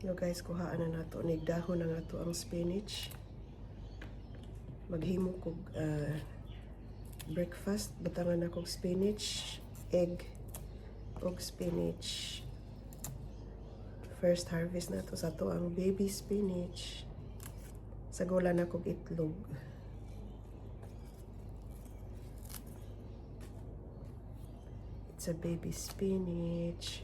No guys, kuhaan na nato nig dahon ang ato ang spinach. Maghimo kog breakfast, butangan akong spinach, egg og spinach. First harvest na to sa ato ang baby spinach. Sagulan na kog itlog. It's a baby spinach.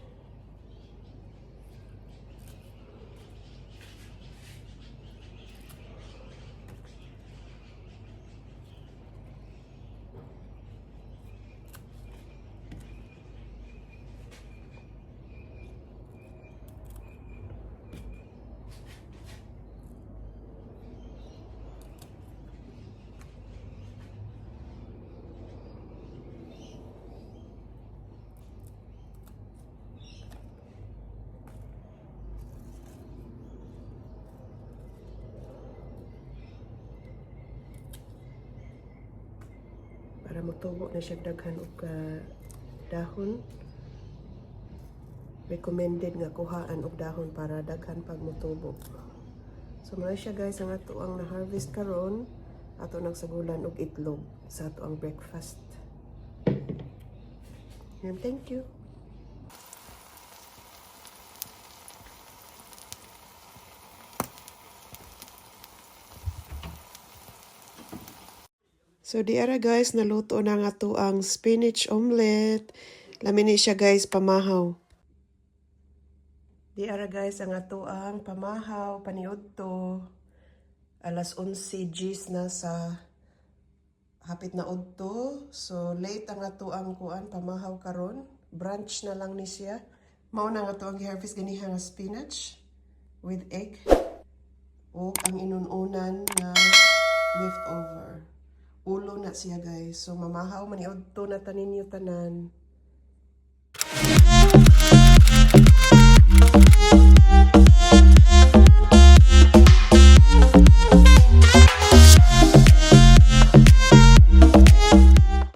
Para motubo na siya daghan og dahon. Recommended nga kuhaan og dahon para daghan pag motubo. So mao siya guys ang ato ang na-harvest karon, ato nang sagulan og itlog sa ato ang breakfast. And thank you. So di ara guys, naluto na nga to ang spinach omelette. Lami ni siya guys, pamahaw. Di ara guys, ang ato ang pamahaw, paniudto. Alas 11 gis na sa hapit na udto. So late ang ato ang kuan pamahaw karon. Brunch na lang ni siya. Mao na nga to ang giharvest ganiha nga spinach with egg o ang inununan nga leftover. Ulo na siya guys. So mamahaw man udto na taninyo tanan.